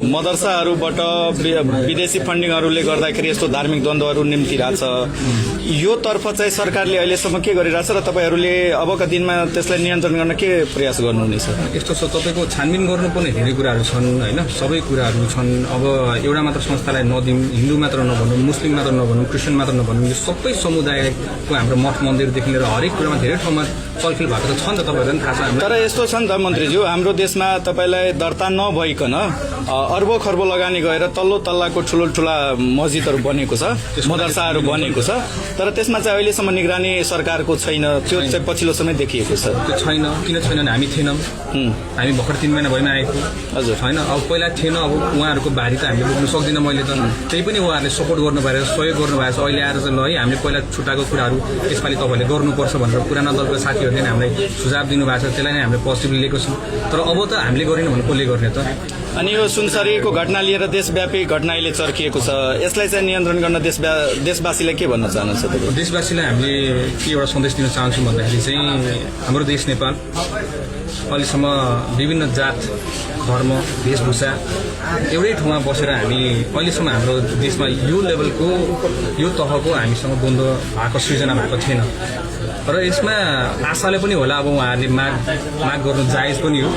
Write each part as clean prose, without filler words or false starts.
मदरसाहरूबाट विदेशी फन्डिङहरूले गर्दाखेरि यस्तो धार्मिक द्वन्द्वहरू निम्तिरहेछ। यो तर्फ चाहिँ सरकारले अहिलेसम्म के गरिरहेछ र तपाईँहरूले अबका दिनमा त्यसलाई नियन्त्रण गर्न के प्रयास गर्नुहुनेछ? यस्तो छ, तपाईँको छानबिन गर्नुपर्ने धेरै कुराहरू छन् होइन, सबै कुराहरू छन्। अब एउटा मात्र संस्थालाई नदिउँ, हिन्दू मात्र नभनौँ, मुस्लिम मात्र नभनौँ, क्रिस्चियन मात्र नभनौँ, यो सबै समुदायको हाम्रो मठ मन्दिरदेखि लिएर हरेक कुरामा धेरै ठाउँमा चलखेल भएको त छ नि त, तपाईँहरूलाई थाहा छ। तर यस्तो छ नि त मन्त्रीज्यू, हाम्रो देशमा तपाईँलाई दर्ता नभइकन अर्बौं खर्बौं लगानी गएर तल्लो तल्लाको ठुला मस्जिदहरू बनेको छ, मदरसाहरू बनेको छ, तर त्यसमा चाहिँ अहिलेसम्म निगरानी सरकारको छैन। त्यो चाहिँ पछिल्लो समय देखिएको छ। त्यो छैन, किन छैन? हामी थिएनौँ, हामी भर्खर 3 महिना भइमा आएको हजुर होइन। अब पहिला थिएन, अब उहाँहरूको भारी त हामीले बोक्नु सक्दिनँ मैले त। त्यही पनि उहाँहरूले सपोर्ट गर्नु भएर सहयोग गर्नुभएको छ। अहिले आएर चाहिँ ल है, हामीले पहिला छुट्टाएको कुराहरू यसपालि तपाईँहरूले गर्नुपर्छ भनेर पुरानो दलको साथीहरूले नै हामीलाई सुझाव दिनुभएको छ, त्यसलाई नै हामीले पोजिटिभली लिएको छौँ। तर अब त हामीले गरेन भने कसले गर्ने त? अनि यो सुनसरीको घटना लिएर देशव्यापी घटना अहिले चर्किएको छ, यसलाई चाहिँ नियन्त्रण गर्न देशवासीलाई के भन्न चाहनुहुन्छ तपाईँ? देशवासीलाई हामीले के एउटा सन्देश दिन चाहन्छौँ भन्दाखेरि चाहिँ हाम्रो देश नेपाल अहिलेसम्म विभिन्न जात धर्म वेशभूषा एउटै ठाउँमा बसेर हामी अहिलेसम्म हाम्रो देशमा यो लेभलको यो तहको हामीसँग द्वन्द्व भएको सृजना भएको थिएन। र यसमा आशाले पनि होला, अब उहाँहरूले माग गर्नु जायज पनि हो।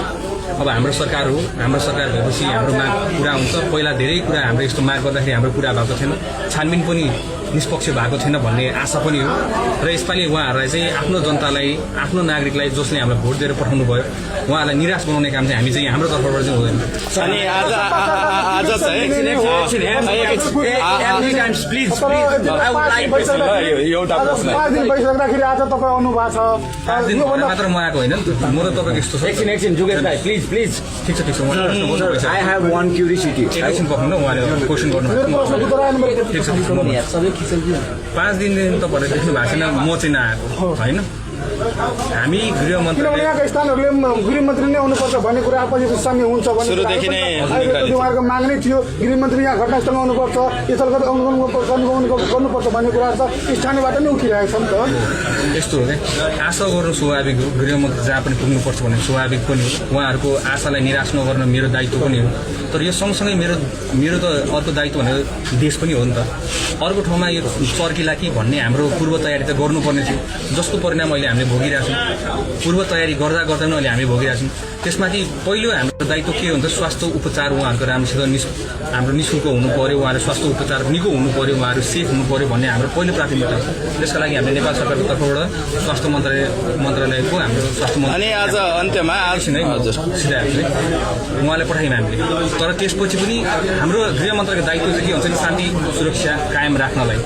अब हाम्रो सरकार हो, हाम्रो सरकार भएपछि हाम्रो माग पुरा हुन्छ। पहिला धेरै कुरा हाम्रो यस्तो माग गर्दाखेरि हाम्रो पुरा भएको थिएन, छानबिन पनि निष्पक्ष भएको थिएन भन्ने आशा पनि हो। र यसपालि उहाँहरूलाई चाहिँ आफ्नो जनतालाई, आफ्नो नागरिकलाई जसले हामीलाई भोट दिएर पठाउनु भयो, उहाँहरूलाई निराश बनाउने काम चाहिँ हामी चाहिँ हाम्रो तर्फबाट चाहिँ हुँदैन। अनि आज चाहिँ एउटा भइसक्दाखेरि आज तपाईँ आउनु भएको छ। 5 दिन मात्र म आएको होइन, म त तपाईँको यस्तो छ। एकछिन जुगेश भाइ, प्लिज प्लिज। ठिक छ, ठिक छ। I have one curiosity. एकछिन पक्नु, उहाँले क्वेसन गर्नुभएको। ठिक छ, ठिक छ। 5 दिन त भनेर देख्नु भएको छैन, म चाहिँ नआएको होइन। हामी गृहमन्त्री यहाँका स्थानहरूले गृहमन्त्री नै आउनुपर्छ भन्ने कुरा पछि साम्य हुन्छ भने सुरुदेखि नै उहाँहरूको माग नै थियो, गृहमन्त्री यहाँ घटनास्थलमा आउनुपर्छ, स्थलगत गर्नुपर्छ भन्ने कुराहरू त स्थानीयबाट नै उठिरहेको छ नि त। यस्तो हो क्या, आशा गर्नु स्वाभाविक हो, गृहमन्त्री जहाँ पनि पुग्नुपर्छ भन्ने स्वाभाविक पनि हो। उहाँहरूको आशालाई निराश नगर्न मेरो दायित्व पनि हो। तर यो सँगसँगै मेरो त अर्को दायित्व भनेर देश पनि हो नि त। अर्को ठाउँमा यो चर्किला कि भन्ने हाम्रो पूर्व तयारी त गर्नुपर्ने थियो, जसको परिणाम अहिले हामीले भोगिरहेको छौँ। पूर्व तयारी गर्दा गर्दा पनि अहिले हामी भोगिरहेको छौँ। त्यसमाथि पहिलो हाम्रो दायित्व के हुन्छ? स्वास्थ्य उपचार उहाँहरूको राम्रोसित हाम्रो निःशुल्क हुनु पर्यो, उहाँहरू स्वास्थ्य उपचार निको हुनु पर्यो, उहाँहरू सेफ हुनु पर्यो भन्ने हाम्रो पहिलो प्राथमिकता हो। त्यसका लागि हामीले नेपाल सरकारको तर्फबाट स्वास्थ्य मन्त्रालयको हाम्रो स्वास्थ्य मन्त्री अनि आज अन्त्यमा सिधै उहाँले पठायौँ हामीले। तर त्यसपछि पनि हाम्रो गृह मन्त्रालयको दायित्व चाहिँ के हुन्छ नि, शान्ति सुरक्षा कायम राख्नलाई।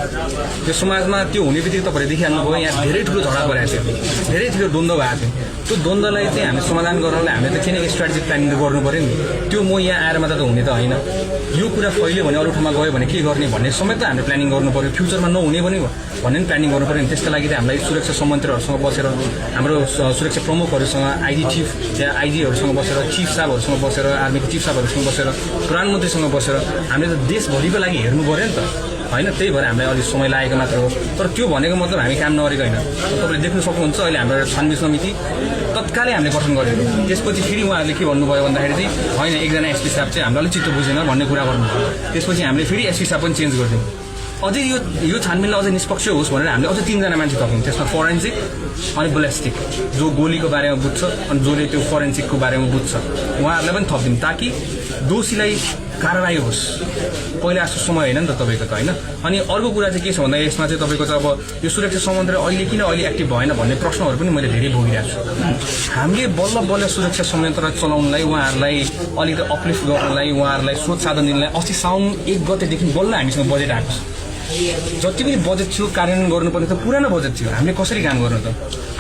यो समाजमा त्यो हुने बित्तिकै तपाईँले देखिहाल्नुभयो, यहाँ धेरै ठुलो झगडा परेको थियो, धेरै ठुलो द्वन्द्व भएको थियो। त्यो द्वन्द्वलाई चाहिँ हामी समाधान गर्नलाई हामीले त किन स्ट्राटेजिक प्लानिङ गर्नु पऱ्यो नि। त्यो म यहाँ आएर मात्र त हुने त होइन। यो कुरा फैल्यो भने अरू ठाउँमा गयो भने के गर्ने भन्ने समेत त हामीले प्लानिङ गर्नु पऱ्यो। फ्युचरमा नहुने पनि भन्ने पनि प्लानिङ गर्नु पऱ्यो नि। त्यसका लागि चाहिँ हामीलाई सुरक्षा संमन्त्रीहरूसँग बसेर, हाम्रो सुरक्षा प्रमुखहरूसँग, आइजी चिफ या आइजीहरूसँग बसेर, चिफ साहबहरूसँग बसेर, आर्मीको चिफ साहबहरूसँग बसेर, प्रधानमन्त्रीसँग बसेर हामीले त देशभरिको लागि हेर्नु पऱ्यो नि त होइन। त्यही भएर हामीलाई अलिक समय लागेको मात्र हो। तर त्यो भनेको मतलब हामी काम नगरेको होइन। तपाईँले देख्न सक्नुहुन्छ अहिले हाम्रो छानबिन समिति तत्कालै हामीले गठन गरेको। त्यसपछि फेरि उहाँहरूले के भन्नुभयो भन्दाखेरि चाहिँ होइन, एकजना एसपी साहब चाहिँ हाम्रो अलिक चित्त बुझेन भन्ने कुरा गर्नुभयो। त्यसपछि हामीले फेरि एसपी साहब पनि चेन्ज गरिदियौँ। अझै यो छानबिनलाई अझै निष्पक्ष होस् भनेर हामीले अझै 3 जना मान्छे थप्यौँ। त्यसमा फोरेन्सिक अनि ब्यालिस्टिक, जो गोलीको बारेमा बुझ्छ अनि जसले त्यो फोरेन्सिकको बारेमा बुझ्छ, उहाँहरूलाई पनि थपिदिउँ ताकि दोषीलाई कारवाही होस्। पहिला जस्तो समय होइन नि त तपाईँको त होइन। अनि अर्को कुरा चाहिँ के छ भन्दा यसमा चाहिँ तपाईँको चाहिँ अब यो सुरक्षा सम्बन्ध अहिले किन अहिले एक्टिभ भएन भन्ने प्रश्नहरू पनि मैले धेरै भोगिरहेको छु। हामीले बल्ल सुरक्षा संयन्त्र चलाउनलाई, उहाँहरूलाई अलिकति अपलिफ्ट गर्नलाई, उहाँहरूलाई स्रोत साधन दिनलाई अस्ति साउन 1 गतेदेखि बल्ल हामीसँग बजेट आएको छ। जति पनि बजेट थियो कार्यान्वयन गर्नुपर्ने त पुरानो बजेट थियो, हामीले कसरी काम गर्नु त?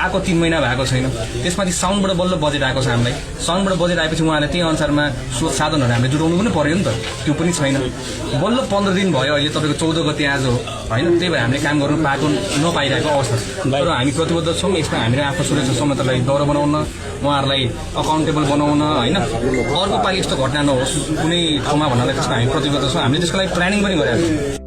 आएको 3 महिना भएको छैन। त्यसमाथि साउन्डबाट बल्ल बजेट आएको छ हामीलाई। साउन्डबाट बजेट आएपछि उहाँले त्यही अनुसारमा स्रोत साधनहरू हामीले जुटाउनु पनि पर्यो नि त, त्यो पनि छैन। बल्ल 15 दिन भयो, अहिले तपाईँको 14 गते आज हो होइन। त्यही भएर हामीले काम गर्नु नपाइरहेको अवस्था छ। तर हामी प्रतिबद्ध छौँ यसमा। हामीले आफ्नो सुरक्षा संयन्त्रलाई दह्रो बनाउन, उहाँहरूलाई अकाउन्टेबल बनाउन होइन। अर्को पालि यस्तो घटना नहोस् कुनै ठाउँमा भन्नलाई त्यसमा हामी प्रतिबद्ध छौँ। हामीले त्यसको लागि प्लानिङ पनि गरेका छौँ।